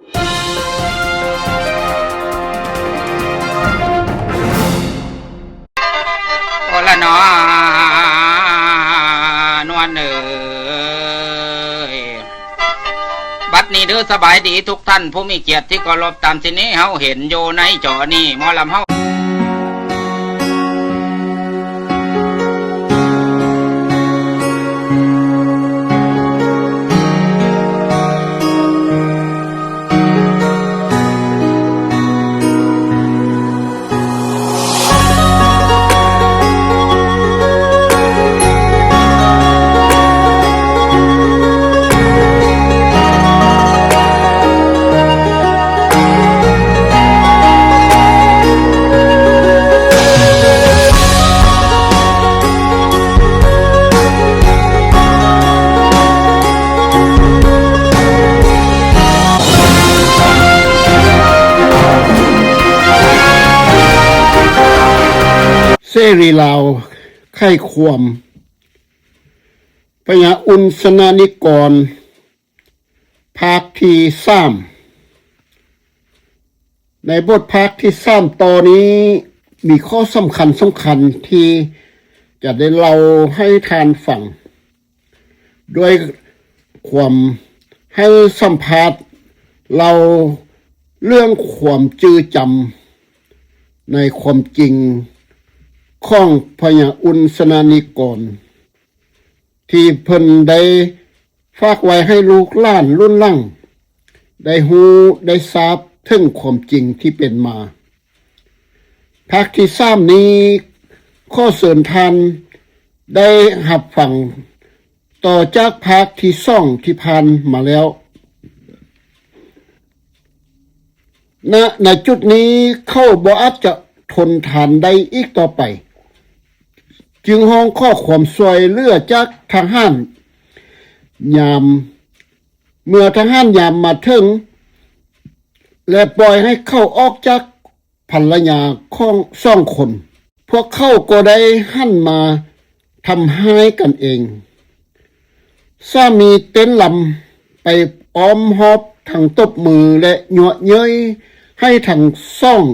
ໂອລະໜໍ ນວນເອີຍ ບັດນີ້ເດີ ສະບາຍດີທຸກທ່ານຜູ້ມີກຽດທີ່ເຄົາລົບ ຕາມທີ່ນີ້ເຮົາເຫັນຢູ່ໃນຈໍນີ້ ໝໍລຳເຮົາ ເສລີລາວ ໄຂຄວາມ ພະຍາອຸ່ນ ຊະນະນິກອນ ພາກທີສາມ. ໃນບົດພາກທີສາມຕໍ່ນີ້ ມີຂໍ້ສຳຄັນໆ ທີ່ຈະໄດ້ເລົ່າໃຫ້ທ່ານຟັງ ດ້ວຍຄວາມໃຫ້ສຳພາດ ເລົ່າເລື່ອງຄວາມຈື່ຈຳໃນຄວາມຈິງຂອງພະຍາອຸ່ນ ຊະນະນິກອນ ທີ່ເພິ່ນໄດ້ ຝາກໄວ້ໃຫ້ລູກຫຼານລຸ້ນຫຼັງໄດ້ຮູ້ໄດ້ຊາບເຖິງຄວາມຈິງທີ່ເປັນມາ. ພາກທີສາມນີ້ ຂໍເຊີນທ່ານໄດ້ຮັບຟັງຕໍ່ຈາກພາກທີສອງທີ່ຜ່ານມາແລ້ວ. ນະ ໃນຈຸດນີ້ເຂົາບໍ່ອາດຈະທົນທານໄດ້ອີກຕໍ່ໄປ ຈຶ່ງຮ້ອງຂໍຄວາມຊ່ວຍເຫຼືອຈາກທະຫານຍາມ. ເມື່ອທະຫານຍາມມາເຖິງ ແລະ ປ່ອຍໃຫ້ເຂົາອອກຈາກພັນລະຍາຂອງສອງຄົນ, ພວກເຂົາກໍໄດ້ຫັນມາ ທຳຮ້າຍກັນເອງ. ສາມີເຕັ້ນລຳໄປອ້ອມຮອບທັງຕົບມື ແລະ ຍົວະເຍີ້ຍໃຫ້ທັງສອງ.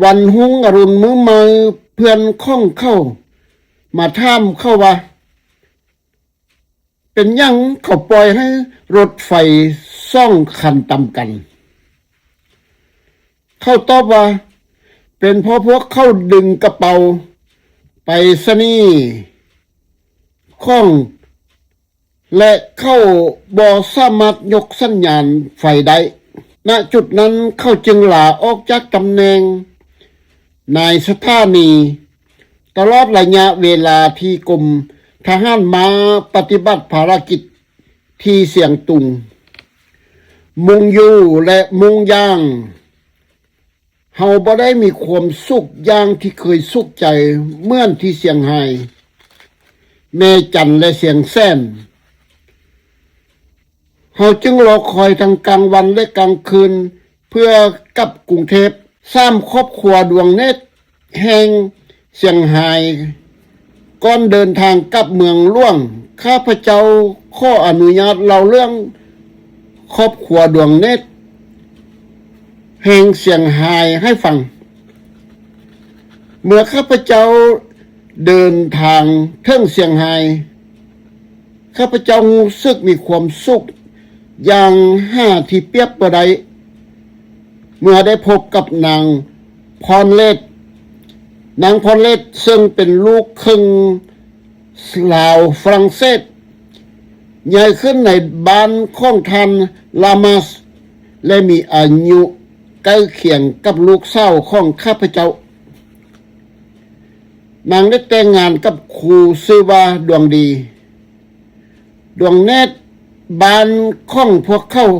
ວັນຮຸ່ງອະລຸນມື້ໃໝ່ ເພື່ອນຂອງເຂົາມາຖາມເຂົາວ່າ ເປັນຫຍັງເຂົາປ່ອຍໃຫ້ລົດໄຟສອງຄັນຕຳກັນ? ເຂົາຕອບວ່າ ເປັນເພາະພວກເຂົາດຶງກະເປົາໄປສະໜີຂອງ ແລະ ເຂົາບໍ່ສາມາດຍົກສັນຍານໄຟໄດ້. ນະຈຸດນັ້ນເຂົາຈຶ່ງລາອອກຈາກຕຳແໜ່ງນາຍສະຖານີ. ຕະຫຼອດໄລຍະເວລາທີ່ກົມທະຫານມ້າປະຕິບັດພາລະກິດທີ່ຊຽງຕຸງ, ມຸງຢູ່ ແລະ ມຸງຢ່າງ, ເຮົາບໍ່ໄດ້ມີຄວາມສຸກຢ່າງທີ່ເຄີຍສຸກໃຈເໝືອນທີ່ຊຽງຮາຍ, ແມ່ຈັນ ແລະ ຊຽງແສນ. ເຮົາຈຶ່ງລໍຄອຍທັງກາງວັນ ແລະ ກາງຄືນ ເພື່ອກັບກຸງເທບ. ສາມຄອບຄົວດວງເນດແຫ່ງຊຽງຮາຍ ກ່ອນເດີນທາງກັບເມືອງຫຼວງ, ຂ້າພະເຈົ້າຂໍອະນຸຍາດເລົ່າເລື່ອງຄອບຄົວດວງເນດແຫ່ງຊຽງຮາຍໃຫ້ຟັງ. ເມື່ອຂ້າພະເຈົ້າເດີນທາງເຖິງຊຽງຮາຍ, ຂ້າພະເຈົ້າຮູ້ສຶກມີຄວາມສຸກຢ່າງຫາທີ່ປຽບບໍ່ໄດ້ ເມື່ອໄດ້ພົບກັບນາງພອນເລດ. ນາງພອນເລດເຊິ່ງເປັນລູກເຄິ່ງລາວຝຣັ່ງເສດ, ໃຫຍ່ຂຶ້ນໃນບ້ານຂອງທ່ານລາມາສ ແລະ ມີອາຍຸໃກ້ຄຽງກັບລູກສາວຂອງຂ້າພະເຈົ້າ. ນາງໄດ້ແຕ່ງງານກັບຄູຊື່ວ່າດວງດີ. ດວງເນດ, ບ້ານຂອງພວກເຂົາ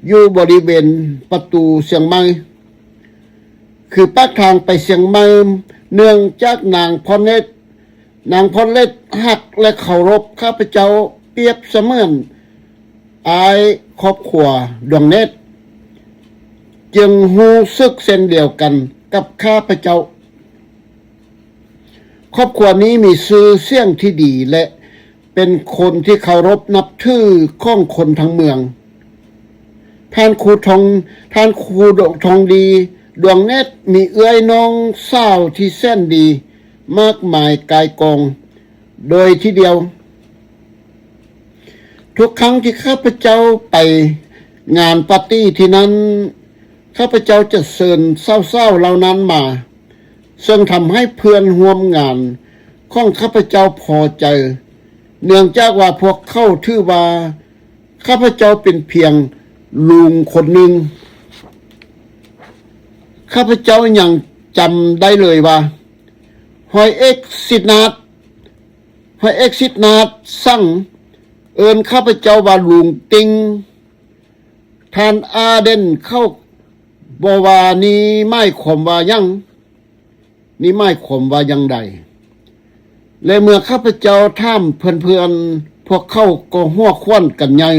ຢູ່ບໍລິເວນປະຕູຊຽງໃໝ່, ຄືປາກທາງໄປຊຽງໃໝ່. ເນື່ອງຈາກນາງພອນເນດ, ນາງພອນເລດຮັກ ແລະ ເຄົາລົບຂ້າພະເຈົ້າປຽບສະເໝືອນ ອ້າຍຄອບຄົວດວງເນດ ຈຶ່ງຮູ້ສຶກເຊັ່ນດຽວກັນກັບຂ້າພະເຈົ້າ. ຄອບຄົວນີ້ມີຊື່ສຽງທີ່ດີ ແລະ ເປັນຄົນທີ່ເຄົາລົບນັບຖືຂອງຄົນທັງເມືອງ. ທ່ານຄູທອງ ທ່ານຄູທອງດີ ດວງແນດ ມີເອື້ອຍນ້ອງສາວທີ່ແສນດີ ມາກມາຍກ່າຍກອງໂດຍທີດຽວ. ທຸກຄັ້ງທີ່ຂ້າພະເຈົ້າໄປງານປາຕີ້ທີ່ນັ້ນ ຂ້າພະເຈົ້າຈະເຊີນສາວໆເຫຼົ່ານັ້ນມາ ເຊິ່ງທຳໃຫ້ເພື່ອນຮ່ວມງານຂອງຂ້າພະເຈົ້າພໍໃຈ ເນື່ອງຈາກວ່າພວກເຂົາຖືວ່າຂ້າພະເຈົ້າເປັນພຽງລຸງຄົນໜຶ່ງ. ຂ້າພະເຈົ້າຍັງຈຳໄດ້ເລີຍວ່າ ຮ້ອຍເອກສິດນາດ ຮ້ອຍເອກສິດນາດສັ່ງເອີ້ນຂ້າພະເຈົ້າວ່າລຸງຕິ່ງ. ທ່ານອາເດນເຂົາບໍ່ວ່ານີ້ໝາຍຄວາມວ່າຫຍັງ? ນີ້ໝາຍຄວາມວ່າຢ່າງໃດ? ແລະ ເມື່ອຂ້າພະເຈົ້າຖາມເພື່ອນໆ ພວກເຂົາກໍຫົວຂວັນກັນໃຫຍ່.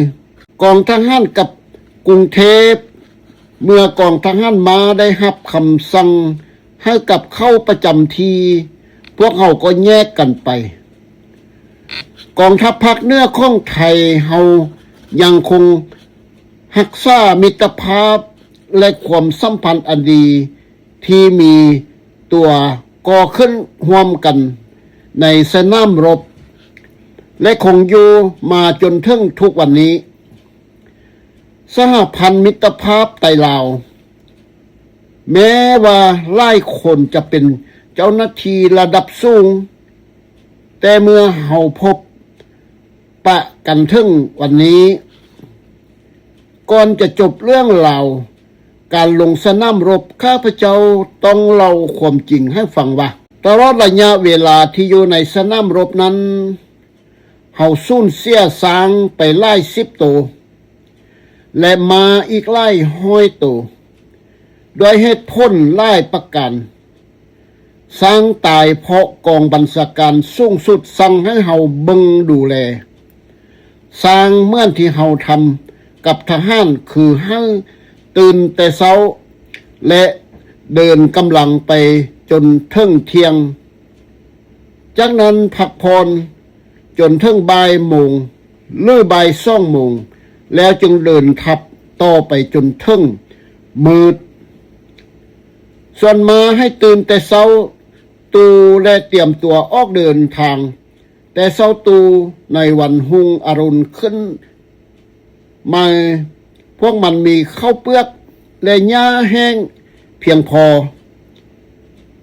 ກອງທະຫານກັບກຸງເທບ ເມື່ອກອງທະຫານມ້າໄດ້ຮັບຄຳສັ່ງໃຫ້ກັບເຂົ້າປະຈຳທີ່, ພວກເຮົາກໍແຍກກັນໄປ. ກອງທັບພາກເໜືອຂອງໄທເຮົາຍັງຄົງຮັກສາມິດຕະພາບ ແລະ ຄວາມສຳພັນອັນດີທີ່ມີຕົວກໍ່ຂຶ້ນຮ່ວມກັນໃນສະໜາມລົບ ແລະ ຄົງຢູ່ມາຈົນເຖິງທຸກວັນນີ້. ສະຫະພັນມິດຕະພາບໄທລາວ ແມ້ວ່າຫຼາຍຄົນຈະເປັນເຈົ້າໜ້າທີ່ລະດັບສູງ, ແຕ່ເມື່ອເຮົາພົບປະກັນເຖິງວັນນີ້, ກ່ອນຈະຈົບເລື່ອງລາວການລົງສະໜາມລົບ, ຂ້າພະເຈົ້າຕ້ອງເລົ່າຄວາມຈິງໃຫ້ຟັງວ່າ, ຕະຫຼອດໄລຍະເວລາທີ່ຢູ່ໃນສະໜາມລົບນັ້ນ, ເຮົາສູນເສຍຊ້າງໄປຫຼາຍສິບໂຕ ແລະ ມ້າອີກຫຼາຍຮ້ອຍໂຕ ດ້ວຍເຫດຜົນຫຼາຍປະການ. ຊ້າງຕາຍເພາະກອງບັນຊາການສູງສຸດສັ່ງໃຫ້ເຮົາເບິ່ງດູແລຊ້າງເໝືອນທີ່ເຮົາທຳກັບທະຫານ, ຄືໃຫ້ຕື່ນແຕ່ເຊົ້າ ແລະ ເດີນກຳລັງໄປຈົນເຖິງທ່ຽງ. ຈາກນັ້ນພັກຜ່ອນຈົນເຖິງບ່າຍໂມງ ຫຼື ບ່າຍສອງໂມງ ແລ້ວຈຶ່ງເດີນທັບຕໍ່ໄປຈົນເຖິງມືດ. ສ່ວນມ້າໃຫ້ຕື່ນແຕ່ເຊົ້າຕູ ແລະ ຕຽມຕົວອອກເດີນທາງແຕ່ເຊົ້າຕູໃນວັນຮຸ່ງອະລຸນຂຶ້ນ ໃໝ່, ພວກມັນມີເຂົ້າເປືອກ ແລະ ຫຍ້າແຫ້ງພຽງພໍ,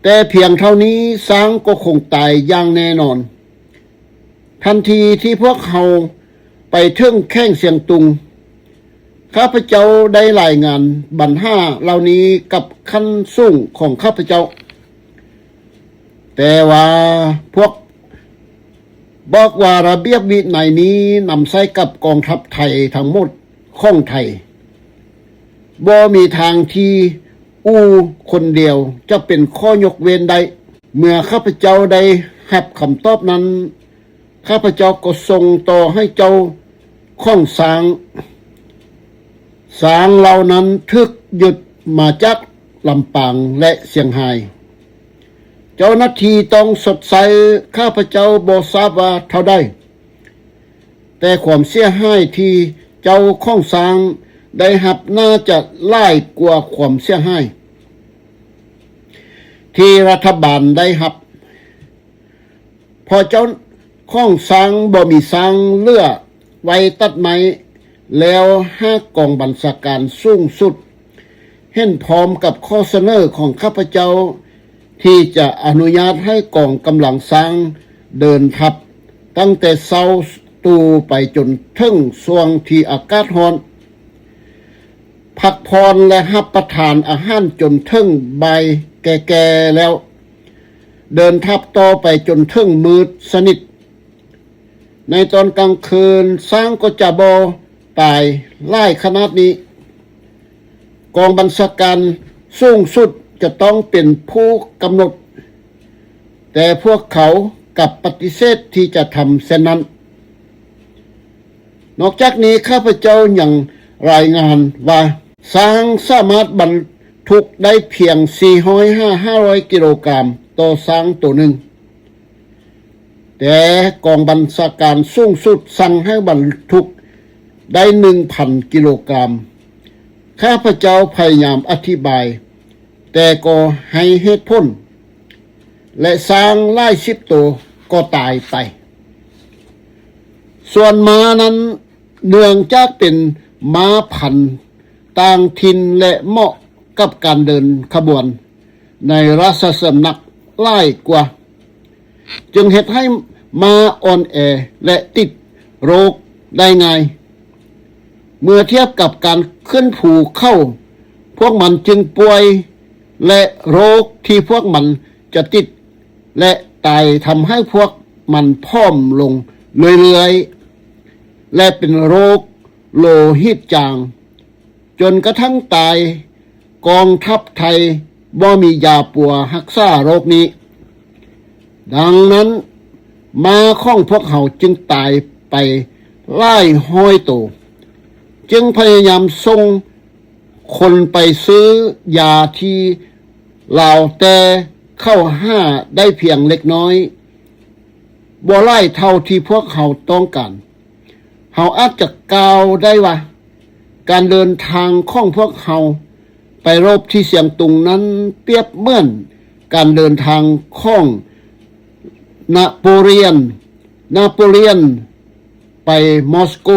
ແຕ່ພຽງເທົ່ານີ້ຊ້າງກໍຄົງຕາຍຢ່າງແນ່ນອນ. ທັນທີທີ່ພວກເຮົາໄປເຖິງແຂວງຊຽງຕຸງ, ຂ້າພະເຈົ້າໄດ້ລາຍງານບັນຫາເຫຼົ່ານີ້ກັບຂັ້ນສູງຂອງຂ້າພະເຈົ້າ. ແຕ່ວ່າພວກບອກວ່າລະບຽບວິໄນນີ້ນຳໃຊ້ກັບກອງທັບໄທທັງໝົດຂອງໄທ. ບໍ່ມີທາງທີ່ອູ່ຄົນດຽວຈະເປັນຂໍ້ຍົກເວັ້ນໄດ້. ເມື່ອຂ້າພະເຈົ້າໄດ້ຮັບຄຳຕອບນັ້ນ, ຂ້າພະເຈົ້າກໍສົ່ງຕໍ່ໃຫ້ເຈົ້າຂອງຊ້າງ. ຊ້າງເຫຼົ່ານັ້ນຖືກຍຶດມາຈາກລຳປາງ ແລະ ຊຽງຮາຍ. ເຈົ້າໜ້າທີ່ຕ້ອງຊົດໃຊ້, ຂ້າພະເຈົ້າບໍ່ຊາບວ່າເທົ່າໃດ, ແຕ່ຄວາມເສຍຫາຍທີ່ເຈົ້າຂອງຊ້າງໄດ້ຮັບໜ້າຈະຫຼາຍກວ່າຄວາມເສຍຫາຍທີ່ລັດຖະບານໄດ້ຮັບ. ເພາະເຈົ້າຂອງຊ້າງບໍ່ມີຊ້າງເຫຼືອໄວ້ຕັດໄມ້, ແລ້ວຫາກກອງບັນຊາການສູງສຸດເຫັນພ້ອມກັບຂໍ້ສະເໜີຂອງຂ້າພະເຈົ້າ ທີ່ຈະອະນຸຍາດໃຫ້ກອງກຳລັງຊ້າງເດີນທັບຕັ້ງແຕ່ເຊົ້າຕູໄປຈົນເຖິງຊ່ວງທີ່ອາກາດຮ້ອນ, ພັກຜ່ອນ ແລະ ຮັບປະທານອາຫານຈົນເຖິງບ່າຍແກ່ໆແລ້ວ. ເດີນທັບຕໍ່ໄປຈົນເຖິງມືດສະໜິດ. ໃນຕອນກາງຄືນ, ຊ້າງກໍຈະບໍ່ຕາຍຫຼາຍຂະໜາດນີ້. ກອງບັນຊາການສູງສຸດຈະຕ້ອງເປັນຜູ້ກຳນົດ, ແຕ່ພວກເຂົາກັບປະຕິເສດທີ່ຈະທຳເຊັ່ນນັ້ນ. ນອກຈາກນີ້, ຂ້າພະເຈົ້າຍັງລາຍງານວ່າ ຊ້າງສາມາດບັນທຸກໄດ້ພຽງສີ່ຮ້ອຍຫາຫ້າຮ້ອຍກິໂລກຣາມຕໍ່ຊ້າງໂຕໜຶ່ງ, ແຕ່ກອງບັນຊາການສູງສຸດສັ່ງໃຫ້ບັນທຸກໄດ້ໜຶ່ງພັນກິໂລກຣາມ. ຂ້າພະເຈົ້າພະຍາຍາມອະທິບາຍ, ແຕ່ກໍໃຫ້ເຫດຜົນ ແລະ ຊ້າງຫຼາຍສິບໂຕກໍຕາຍໄປ. ສ່ວນມ້ານັ້ນ, ເນື່ອງຈາກເປັນມ້າພັນຕ່າງຖິ່ນ ແລະ ເໝາະກັບການເດີນຂະບວນໃນລາຊະສຳນັກຫຼາຍກວ່າ, ຈຶ່ງເຮັດໃຫ້ມ້າອ່ອນແອ ແລະ ຕິດໂລກໄດ້ງ່າຍ. ເມື່ອທຽບກັບການຂຶ້ນພູເຂົາ, ພວກມັນຈຶ່ງປ່ວຍ ແລະ ໂລກທີ່ພວກມັນຈະຕິດ ແລະ ຕາຍ ທຳໃຫ້ພວກມັນຜອມລົງເລື້ອຍໆ ແລະ ເປັນໂລກໂລຫິດຈາງ ຈົນກະທັ້ງຕາຍ. ກອງທັບໄທບໍ່ມີຢາປົວຮັກສາໂລກນີ້. ດັ່ງນັ້ນ, ມ້າຂອງພວກເຮົາຈຶ່ງຕາຍໄປຫຼາຍຮ້ອຍໂຕ, ຈຶ່ງພະຍາຍາມສົ່ງຄົນໄປຊື້ຢາທີ່ລາວ, ແຕ່ເຂົາຫາໄດ້ພຽງເລັກນ້ອຍ, ບໍ່ຫຼາຍເທົ່າທີ່ພວກເຮົາຕ້ອງການ. ເຮົາອາດຈະກ່າວໄດ້ວ່າ ການເດີນທາງຂອງພວກເຮົາໄປລົບທີ່ຊຽງຕຸງນັ້ນ ປຽບເໝືອນການເດີນທາງຂອງນາໂປລຽນ, ນາໂປລຽນໄປມອສໂກ.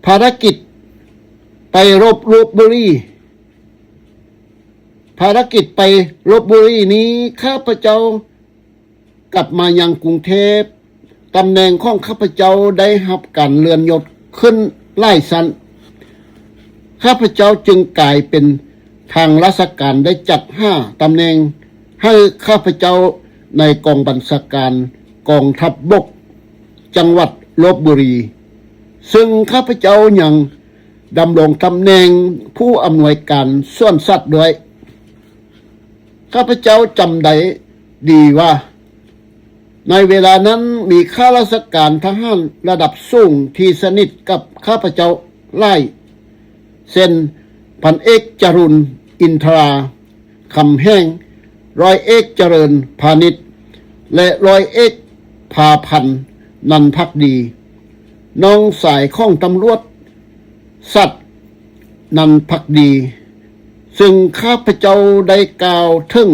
ພາລະກິດໄປລົບລົບບຸລີ, ພາລະກິດໄປລົບບຸລີນີ້ ຂ້າພະເຈົ້າ ກັບມາຍັງກຸງເທບ, ຕຳແໜ່ງຂອງຂ້າພະເຈົ້າໄດ້ຮັບການເລື່ອນຍົດຂຶ້ນຫຼາຍຊັ້ນ. ຂ້າພະເຈົ້າຈຶ່ງກາຍເປັນ ທາງລາຊະການໄດ້ຈັດຫາຕຳແໜ່ງໃຫ້ຂ້າພະເຈົ້າໃນກອງບັນຊາການກອງທັບບົກ ຈັງຫວັດລົບບຸລີ, ເຊິ່ງຂ້າພະເຈົ້າຍັງດຳລົງຕຳແໜ່ງຜູ້ອຳນວຍການສວນສັດດ້ວຍ. ຂ້າພະເຈົ້າຈຳໄດ້ດີວ່າ ໃນເວລານັ້ນມີຂ້າລາຊະການທະຫານລະດັບສູງທີ່ສະໜິດກັບຂ້າພະເຈົ້າຫຼາຍ ເຊັ່ນ ພັນເອກ ຈະລຸນ ອິນທະລາ ຄຳແຫງ, ຮ້ອຍເອກ ຈະເລີນ ພານິດ ແລະ ຮ້ອຍເອກ ພາພັນ ນັນພັກດີ, ນ້ອງຊາຍຂອງຕຳຫຼວດ ສັດ ນັນພັກດີ, ເຊິ່ງຂ້າພະເຈົ້າໄດ້ກ່າວເຖິງ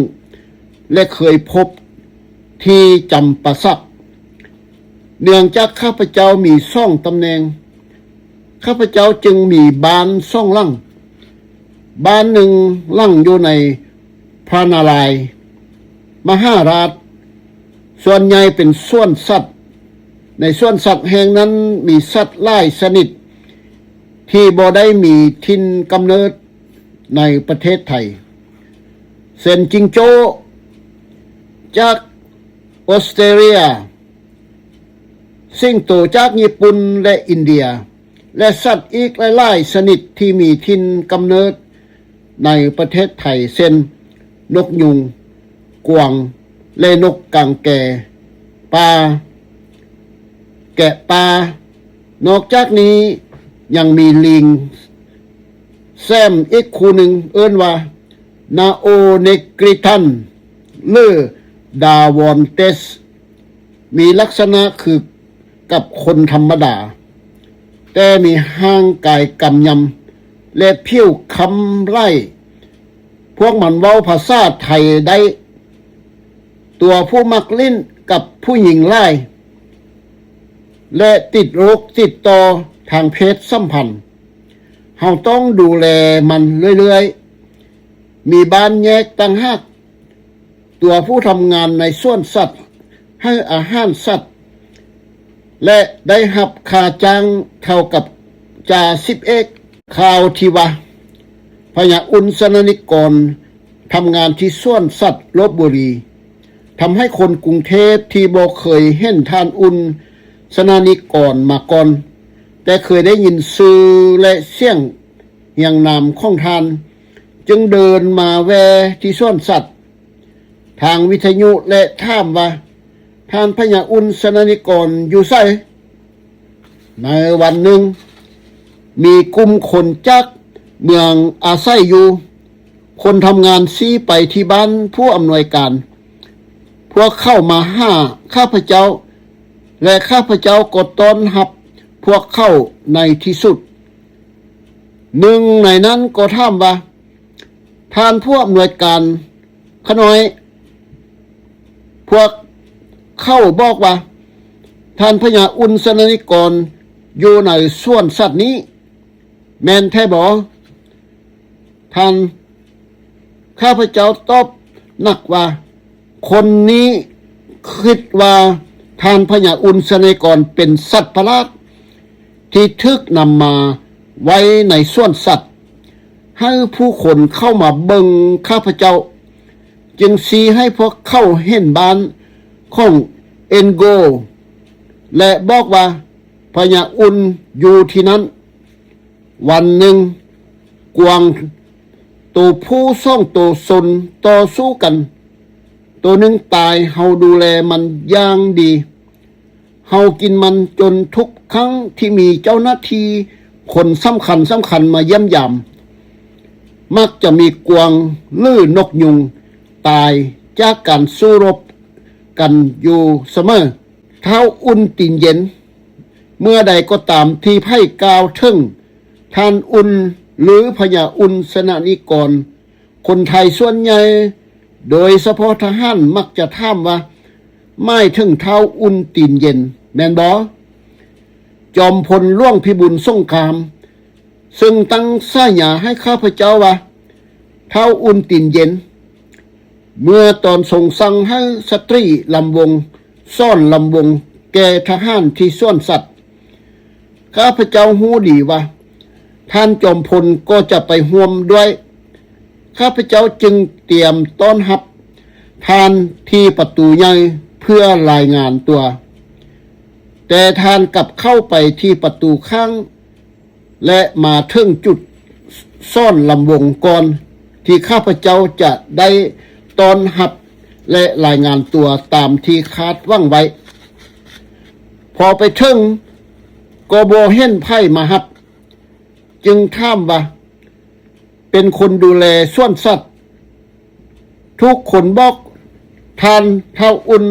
ແລະ ເຄີຍພົບທີ່ຈຳປາສັກ. ເນື່ອງຈາກຂ້າພະເຈົ້າມີສອງຕຳແໜ່ງ, ຂ້າພະເຈົ້າຈຶ່ງມີບ້ານສອງຫຼັງ, ບ້ານໜຶ່ງຫຼັງຢູ່ໃນພະນາລາຍມະຫາລາດ, ສ່ວນໃຫຍ່ເປັນສວນສັດ. ໃນສວນສັດແຫ່ງນັ້ນມີສັດຫຼາຍຊະນິດທີ່ບໍ່ໄດ້ມີຖິ່ນກຳເນີດໃນປະເທດໄທ, ເຊັ່ນ ຈິງໂຈ້ຈາກອົດສະເຕຣເລຍ, ສິງໂຕຈາກຍີ່ປຸ່ນ ແລະ ອິນເດຍ ແລະ ສັດອີກຫຼາຍໆຊະນິດທີ່ມີຖິ່ນກຳເນີດໃນປະເທດໄທ ເຊັ່ນ ນົກຍຸງ, ກວາງ ແລະ ນົກກາງແກປ່າ, ແກະປ່າ. ນອກຈາກນີ້ຍັງມີລິງແຊມອີກຄູ່ໜຶ່ງ ເອີ້ນວ່າ ນາໂອເນກຣິທັນ ຫຼື ດາວອນເຕສ, ມີລັກສະນະຄືກັບຄົນທຳມະດາ, ແຕ່ມີຮ່າງກາຍກຳຍຳ ແລະ ຜິວຄ້ຳຫຼ້າຍ. ພວກມັນເວົ້າພາສາໄທໄດ້. ຕົວຜູ້ມັກຫຼິ້ນກັບຜູ້ຍິງຫຼາຍ ແລະ ຕິດໂລກຕິດຕໍ່ທາງເພດສຳພັນ. ເຮົາຕ້ອງດູແລມັນເລື້ອຍໆ. ມີບ້ານແຍກຕ່າງຫາກ. ຕົວຜູ້ທຳງານໃນສວນສັດໃຫ້ອາຫານສັດ ແລະ ໄດ້ຮັບຄ່າຈ້າງເທົ່າກັບຈ່າສິບເອກ. ຂ່າວທີ່ວ່າ ພະຍາອຸ່ນ ສະນານິກອນ ທຳງານທີ່ສວນສັດລົບບຸລີ ທຳໃຫ້ຄົນກຸງເທບທີ່ບໍ່ເຄີຍເຫັນທ່ານອຸ່ນ ສະນານິກອນມາກ່ອນ, ແຕ່ເຄີຍໄດ້ຍິນຊື່ ແລະ ສຽງຮຽງນາມຂອງທ່ານ, ຈຶ່ງເດີນມາແວ່ທີ່ສວນສັດທາງວິທະຍຸ ແລະ ຖາມວ່າ ທ່ານພະຍາອຸ່ນ ສະນານິກອນ ຢູ່ໃສ? ໃນວັນໜຶ່ງ, ມີກຸ່ມຄົນຈາກເມືອງອາໄສຢູ່, ຄົນທຳງານຊີ້ໄປທີ່ບ້ານຜູ້ອຳນວຍການ. ພວກເຂົາມາຫາຂ້າພະເຈົ້າ ແລະ ຂ້າພະເຈົ້າກໍຕ້ອນຮັບພວກເຂົາໃນທີ່ສຸດ. ໜຶ່ງໃນນັ້ນກໍຖາມວ່າ ທ່ານຜູ້ອຳນວຍການຂ້ານ້ອຍ ພວກເຂົາບອກວ່າ ທ່ານພະຍາອຸ່ນ ສະນະນິກອນ ຢູ່ໃນສວນສັດນີ້ ແມ່ນແທ້ບໍ? ທ່ານ ຂ້າພະເຈົ້າຕອບໜັກວ່າ ຄົນນີ້ຄິດວ່າທ່ານພະຍາອຸ່ນ ສະນະນິກອນ ເປັນສັດປະຫຼາດທີ່ຖືກນຳມາໄວ້ໃນສວນສັດ ໃຫ້ຜູ້ຄົນເຂົ້າມາເບິ່ງຂ້າພະເຈົ້າ ຈຶ່ງຊີ້ໃຫ້ພວກເຂົາເຫັນບ້ານຂອງເອັນໂກ ແລະ ບອກວ່າ ພະຍາອຸ່ນຢູ່ທີ່ນັ້ນ. ວັນໜຶ່ງ ກວາງໂຕຜູ້ສອງໂຕຊົນຕໍ່ສູ້ກັນ, ໂຕໜຶ່ງຕາຍ, ເຮົາດູແລມັນຢ່າງດີ. ເຮົາກິນມັນຈົນທຸກຄັ້ງທີ່ມີເຈົ້າໜ້າທີ່ຄົນສຳຄັນສຳຄັນມາຢ້ຽມຢາມ, ມັກຈະມີກວາງ ຫຼື ນົກຍຸງຕາຍຈາກການສູ້ລົບກັນຢູ່ສະເໝີ. ທ້າວອຸ່ນຕີນເຢັນ ເມື່ອໃດກໍຕາມທີ່ໃຜກ່າວເຖິງທ່ານອຸ່ນ ຫຼື ພະຍາອຸ່ນ ສະນະນິກອນ, ຄົນໄທສ່ວນໃຫຍ່ ໂດຍສະເພາະທະຫານ ມັກຈະຖາມວ່າ ໝາຍເຖິງທ້າວອຸ່ນຕີນເຢັນແມ່ນບໍ່? ຈອມພົນຫຼວງພິບູນສົງຄາມ ເຊິ່ງຕັ້ງສາຍາໃຫ້ຂ້າພະເຈົ້າວ່າ ທ້າວອຸ່ນຕີນເຢັນ ເມື່ອຕອນຊົງສັ່ງໃຫ້ສະຕຣີລຳວົງ ສອນລຳວົງແກ່ທະຫານທີ່ສວນສັດ. ຂ້າພະເຈົ້າຮູ້ດີວ່າ ທ່ານຈອມພົນກໍຈະໄປຮ່ວມດ້ວຍ. ຂ້າພະເຈົ້າຈຶ່ງຕຽມຕ້ອນຮັບທ່ານທີ່ປະຕູໃຫຍ່ເພື່ອລາຍງານຕົວ, ແຕ່ທ່ານກັບເຂົ້າໄປທີ່ປະຕູຂ້າງ ແລະ ມາເຖິງຈຸດສອນລຳວົງກ່ອນທີ່ຂ້າພະເຈົ້າຈະໄດ້ຕ້ອນຮັບ ແລະ ລາຍງານຕົວຕາມທີ່ຄາດຫວັງໄວ້. ພໍໄປເຖິງກໍບໍ່ເຫັນໃຜມາຮັບ, ຈຶ່ງຖາມວ່າ ເປັນຄົນດູແລສວນສັດ. ທຸກຄົນບອກທ່ານທ້າວອຸ່ນ,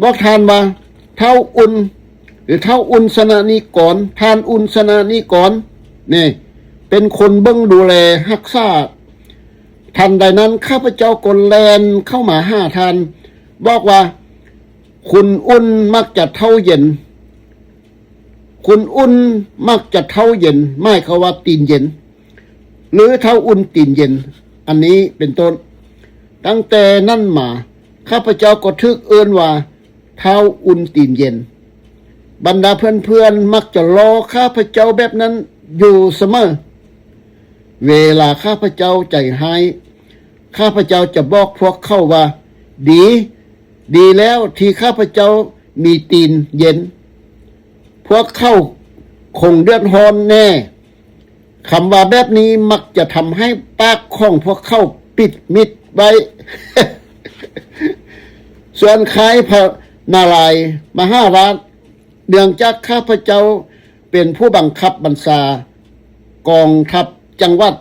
ບອກທ່ານວ່າ ທ້າວອຸ່ນ ຫຼື ທ້າວອຸ່ນສະນະນິກອນ, ທ່ານອຸ່ນສະນະນິກອນ ນີ້ ເປັນຄົນເບິ່ງດູແລຮັກສາ. ທັນໃດນັ້ນ ຂ້າພະເຈົ້າກໍແລ່ນເຂົ້າມາຫາທ່ານ, ບອກວ່າ ຄຸນອຸ່ນມັກຈະເທົ້າເຢັນ, ຄຸນອຸ່ນມັກຈະເທົ້າເຢັນ, ໝາຍຄວາມວ່າຕີນເຢັນ ຫຼື ທ້າວອຸ່ນຕີນເຢັນ ອັນນີ້ເປັນຕົ້ນ. ຕັ້ງແຕ່ນັ້ນມາ ຂ້າພະເຈົ້າກໍຖືກເອີ້ນວ່າ ທ້າວອຸ່ນຕີນເຢັນ. ບັນດາເພື່ອນໆ ມັກຈະລໍ້ຂ້າພະເຈົ້າແບບນັ້ນຢູ່ສະເໝີ. ເວລາຂ້າພະເຈົ້າໃຈຮ້າຍ, ຂ້າພະເຈົ້າຈະບອກພວກເຂົາວ່າ ດີ, ດີແລ້ວທີ່ຂ້າພະເຈົ້າມີຕີນເຢັນ, ພວກເຂົາຄົງເດືອດຮ້ອນແນ່. ຄຳວ່າແບບນີ້ມັກຈະທຳໃຫ້ປາກຂອງພວກເຂົາປິດມິດໄວ້. ສ່ວນຄ້າຍພະນາລາຍມະຫາລາດ, ເນື່ອງຈາກຂ້າພະເຈົ້າເປັນຜູ້ບັງຄັບບັນຊາກອງທັບຈັງຫວັດ,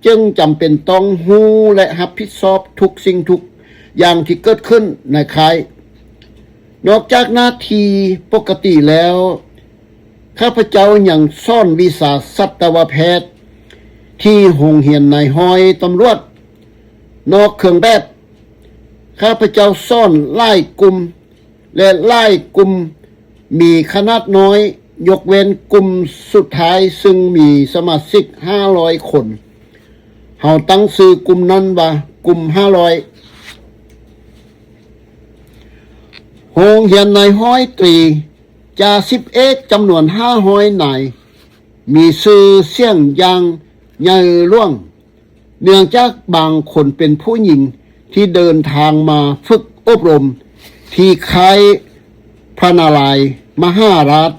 ຈຶ່ງຈຳເປັນຕ້ອງຮູ້ ແລະ ຮັບຜິດຊອບທຸກສິ່ງທຸກຢ່າງທີ່ເກີດຂຶ້ນໃນຄ້າຍ. ນອກຈາກໜ້າທີ່ປົກກະຕິແລ້ວ, ຂ້າພະເຈົ້າຍັງສອນວິຊາສັດຕະວະແພດທີ່ໂຮງຮຽນນາຍຮ້ອຍຕຳຫຼວດນອກເຄື່ອງແບບ. ຂ້າພະເຈົ້າສອນຫຼາຍກຸ່ມ ແລະ ຫຼາຍກຸ່ມມີຂະໜາດນ້ອຍ, ຍົກເວັ້ນກຸ່ມສຸດທ້າຍເຊິ່ງມີສະມາຊິກຫ້າຮ້ອຍຄົນ. ເຮົາຕັ້ງຊື່ກຸ່ມນັ້ນວ່າກຸ່ມຫ້າຮ້ອຍ. ໂຮງຮຽນນາຍຮ້ອຍຕຣີ ຈ່າສິບເອກ ຈຳນວນຫ້າຮ້ອຍນາຍ ມີຊື່ສຽງຢ່າງໃຫຍ່ຫຼວງ. ເນື່ອງຈາກບາງຄົນເປັນຜູ້ຍິງທີ່ເດີນທາງມາຝຶກອົບຮົມທີ່ຄ້າຍພະນາລາຍມະຫາລາດ,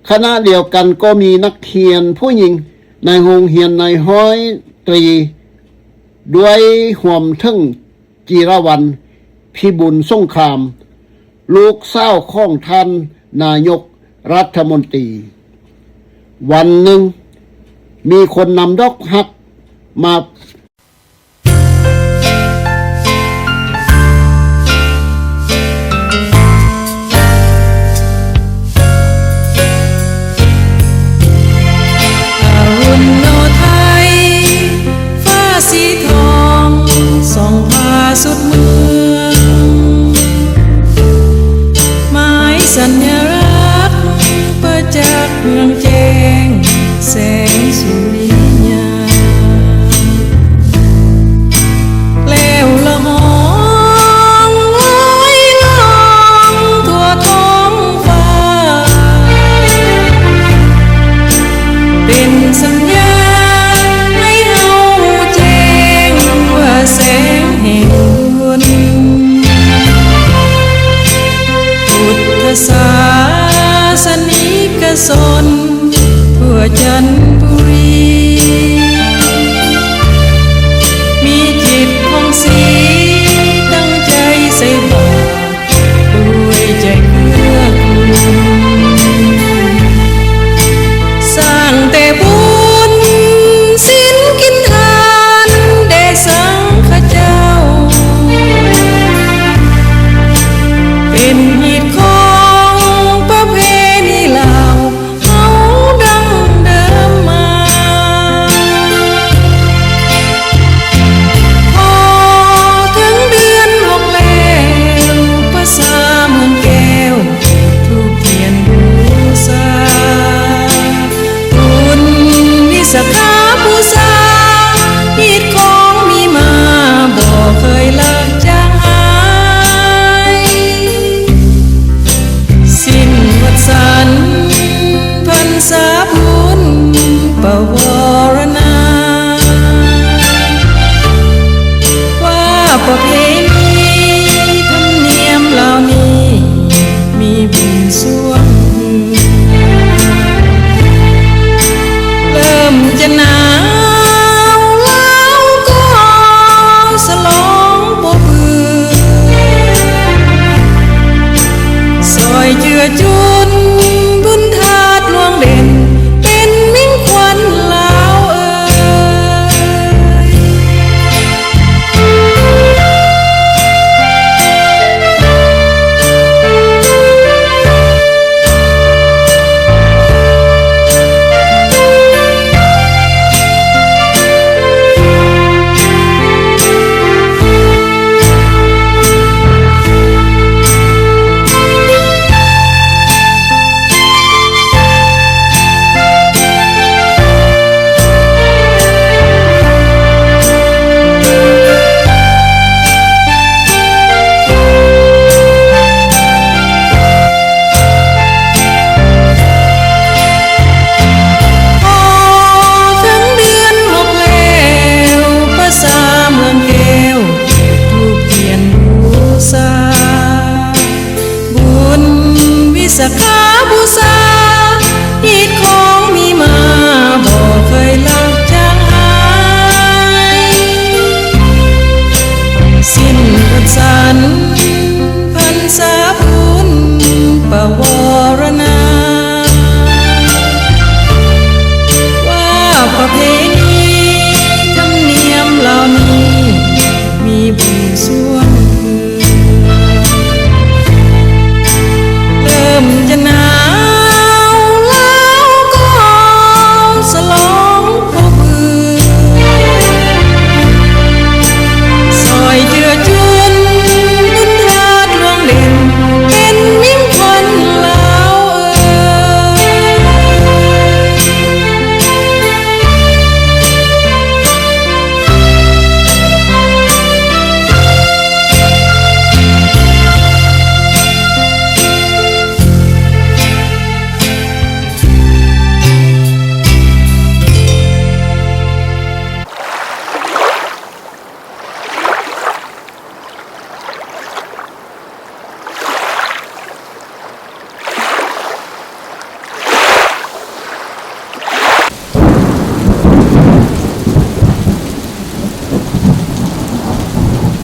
ຂະນະດຽວກັນກໍມີນັກຮຽນຜູ້ຍິງໃນໂຮງຮຽນນາຍຮ້ອຍຕຣີ ດ້ວຍຮວມເຖິງ ຈີລະວັນ ພິບູນສົງຄາມ ລູກສາວຂອງທ່ານນາຍົກລັດຖະມົນຕີ. ວັນໜຶ່ງ ມີຄົນນຳດອກຮັກມາ ສອນທົ່ວຈັນ